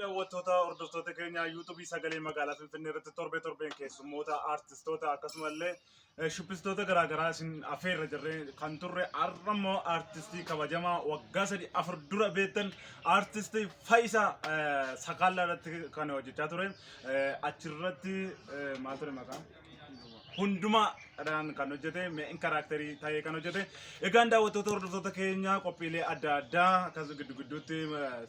Daawwattoota hordoftoota keenya yuutuubii Sagalee Magaalaa Finfinnee irratti torbee torbeen keessummoota aartistoota akkasumallee shubbistoota garaagaraa isin afeerra jirree kan turre har'a immoo aartistii kabajamaa waggaa 3 4 dura beektan aartistii Faayisaa Sakaallaa irratti kan hojjechaa ture. Achirratti maal ture maqaan? Hundumaadhaan kan hojjete main karaakterii ta'ee kan hojjete. Egaan daawwattoota hordoftoota keenya qophiilee adda addaa akkasumas giddu gidduutti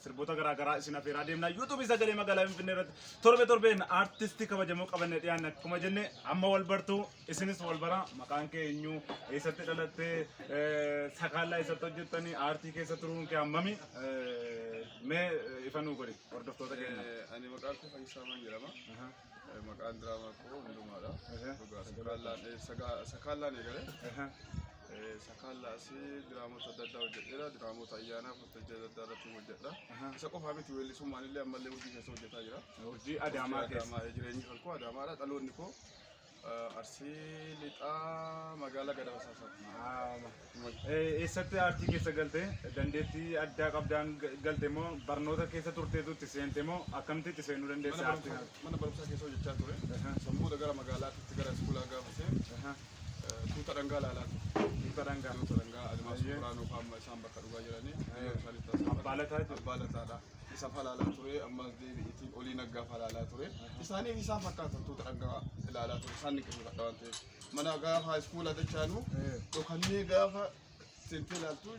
sirboota garaagaraa isin afeeraa deemna. Yuutuubii Sagalee Magaalaa Finfinnee irratti torbe torbeen aartistii kabajamoo qabannee dhiyaanne akkuma jenne amma wal bartu isinis wal bara maqaan kee eenyu eessatti dhalatte sakaallaa eessatti hojjettanii aartii keessa turuun kee hammami mee ifa nuu godhi hordoftoota keenya. Ani maqaan koo Fayyisaa Maan jedhama. Maqaan diraamaa koo Hundumaadha. Dhugaa sakaallaan sakaallaan eegale. Sakaallaas diraamota adda addaa hojjedheera. Diraamota ayyaanaa waltajjii adda addaa irratti hojjedha. Isa qofaa miti weellisummaan illee ammallee hojii keessa hojjetaa jira. Hojii Adaamaa keessa. Adaamaa jireenyi kan koo Adaamaadha. Dhaloonni koo Arsii lixaa magaalaa Gadaba Saasaati. Eessatti aartii keessa galte? Dandeettii addaa qabdaan galte moo barnoota keessa turteetu itti seente moo akkamitti itti seenuu dandeesse aartii kana? Mana barumsaa keessa hojjechaa ture. San booda gara magaalaatitti gara iskuulaa gaafa seenu tuuta dhangaa ilaalaa ture. Tuuta dhangaa. Tuuta dhangaa Admaasuu Biraanuu fa'aa amma isaan bakka dhugaa jiranii. Biyya isaaniitti as Abbaa Lataa jechuudha. Abbaa Lataadha. Isa fa'aa ilaalaa ture ammas deebi'iitiin olii naggaa fa'aa ilaalaa ture. Isaaniif isaan fakkaatan tuuta dhangaa ilaalaa ture. Isaan dinqisiifadha waan ta'eef. Mana gaafa iskuula dachaanu dhokannee gaafa seentee ilaaltu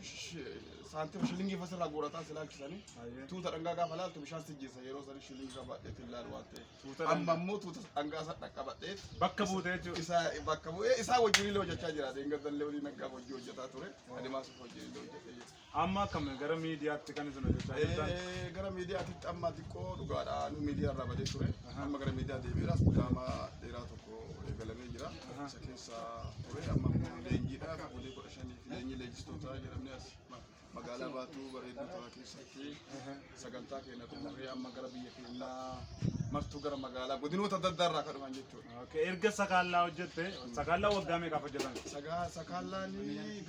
saantima shilingii fasirraa guurataa si ilaalchisanii tuuta dhangaa gaafa ilaaltu bishaan si jessa yeroo sanii shilingii qabaadheetti ilaalu waan ta'eef. Tuuta Amma dhangaa. immoo tuuta dhangaa isa dhaqqabadhee Bakka buute jechuudha. isa bakka bu'ee isaa wajjin illee hojjechaa jira. Deengadallee waliin naggaa wajjin hojjetaa ture. Adimaasuuf wajjin illee hojjetee jira. Amma akkam gara miidiyaatti kan isin hojjechaa jirtan? Gara miidiyaatitti amma xiqqoo dhugaadha. Nu miidiyaa irraa badee ture. Amma gara miidiyaa deebi'eera. Diraamaa dheeraa tokko eegalamee jira. Isa keessa ture. Amma immoo leenjiidhaaf golee 15 fi leenjii leenjistootaa jedhamne as magaalaa Baatuu bareedduu tola keessatti sagantaa keenya xumurree amma gara biyya keenyaa martuu gara magaalaa godinoota adda addaa irraa kan dhufan jechuudha. Okay, erga sakaallaa hojjette, sakaallaa waggaa meeqaaf hojjetan? Sagaa sakaallaan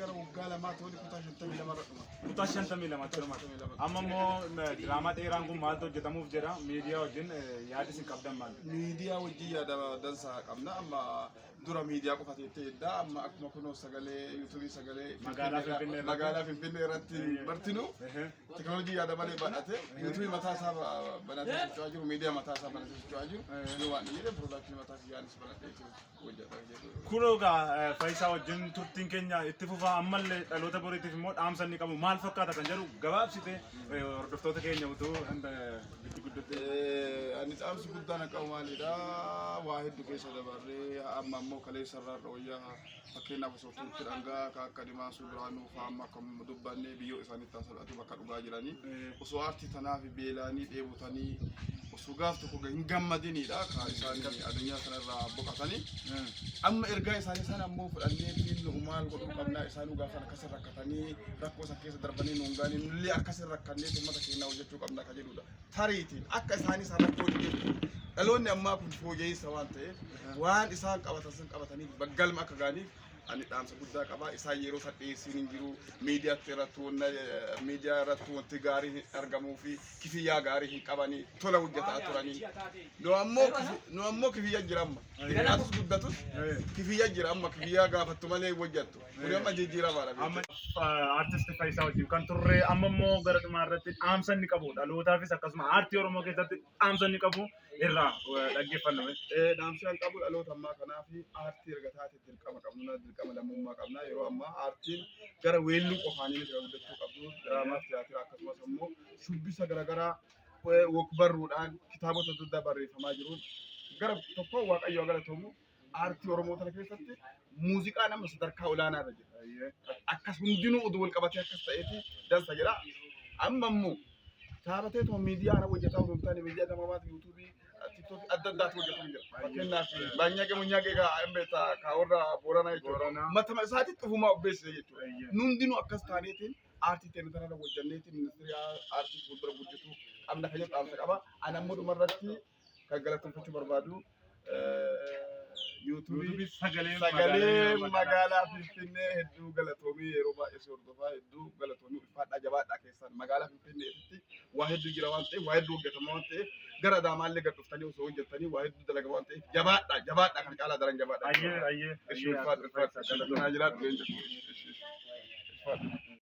gara waggaa 2 tole kutaa 52 irra dhuma. Kutaa 52 tti dhumate. Amma immoo diraamaa dheeraan kun maaltu hojjetamuuf jedha? Miidiyaa wajjin yaadi isin qabdan maal? Miidiyaa wajjin yaada dansaa qabna. Amma dura miidiyaa qofa teettee eddaa amma akkuma kunoo sagalee yuutuubii sagalee Magaalaa Finfinnee irratti. Magaalaa Finfinnee irratti martinu Teknoolojii yaada malee badhate yuutuubii mataa isaa banatee socho'aa jiru miidiyaa mataa isaa banatee socho'aa jiru yoo waan jedhe piroodakshinii mataa kiyyaanis banadhee hojjetaa jedhu. Kunoo egaa Fayisaa wajjin turtiin keenya itti fufaa ammallee dhaloota boriitiif immoo dhaamsa inni qabu maal fakkaata kan jedhu gabaabsite hordoftoota keenya utuu giddu gidduutti. Ani dhaamsi guddaan akka qabu maalidha waa hedduu keessa dabarree amma immoo kaleessa irraa wayyaa Fakkeenyaaf osoo tuutti dhangaa ka akka Dimaasuu Biraanuu fa'aa amma akka dubbanne biyyoo isaanitti haa salphatu bakka dhugaa jiranii osoo aartii tanaaf beelaanii dheebotanii osoo gaaf tokko hin gammadiniidha ka isaan addunyaa kanarraa boqatanii amma ergaa isaanii sana ammoo fudhannee nu maal godhuu qabnaa isaanuu gaafa akkas rakkatanii rakkoo san keessa darbanii nuun gaanii nullee akkas rakkannee uummata keenyaa hojjechuu qabna ka jedhudha. Tariitiin akka isaanii san rakkoo jechuun dhaloonni ammaa kun fooyya'insa waan ta'eef waan isaan qabatan san qabatanii galma akka ga'aniif ani dhaamsa guddaa qaba. Isaan yeroo san dhiyeessiin hin jiru. Miidiyaatti irratti wanna miidiyaa irratti wanti gaarii hin argamuu fi kifiyyaa gaarii hin qabanii tola hojjetaa turanii. Nu ammoo kifiyyaa jira amma. Xiqqaatus guddatus kifiyyaa jira amma kifiyyaa gaafattu malee hin hojjettu. Kuni amma jijjiiramaadha. Amma artist Fayisaa wajjin kan turre amma immoo gara dhumaa irratti dhaamsa inni qabu dhalootaafis akkasuma aartii Oromoo keessatti dhaamsa inni qabu irraa dhaggeeffanna. Dhaamsi an qabu dhaloota ammaa kanaaf aartii erga taate dirqama qabna dirqama lammummaa qabna yeroo ammaa aartiin gara weelluu qofaanii miti kan guddachuu qabdu diraamaa tiyaatira akkasumas immoo shubbisa garaagaraa wogbarruudhaan kitaabota adda addaa barreeffamaa jiruun gara tokko waaqayyo haa galatoomu aartii Oromoo tana keessatti muuziqaan amma sadarkaa olaanaa irra jira. Akkas hundinuu oduu wal qabatee akkas ta'eeti dansa jedha. Amma immoo taabateetuma miidiyaa kana hojjetaa osoo hin taane miidiyaa gamaamaati yuutuubii tiiktookii adda addaatu hojjetamu jira. Fakkeenyaaf baanyaaqee munyaaqee kaa hin beektaa kaa warra Booranaa jechuudha. Booranaa. Matama isaatitti ofumaa of beeksise jechuudha. Nu hundinuu akkas taaneetiin aartii teenya tanarra hojjanneetiin ministirii aartii fuuldura guddisuu qabna kan jedhu dhaamsa qaba. Ani ammoo dhumarratti kan galateeffachuu barbaadu Yuutuubii Yuutuubii sagalee sagalee magaalaa Finfinnee, hedduu galatoomii. Yeroo baay'ee si hordofaa, hedduu galatoomii, ulfaadhaa, jabaadhaa. Keessaan magaalaa Finfinneetti waa hedduu jira waan ta'eef, waa hedduu hojjetama waan ta'eef, gara Adaamaallee gad dhuftanii osoo hojjettanii waa hedduu dalaga waan ta'eef, jabaadhaa, jabaadhaa, kan caalaa daran jabaadhaa. Ayyee ayyee. Ishii ulfaadhu, ulfaadhu, galatanaa jiraadhu leenca. Ishii ulfaadhu.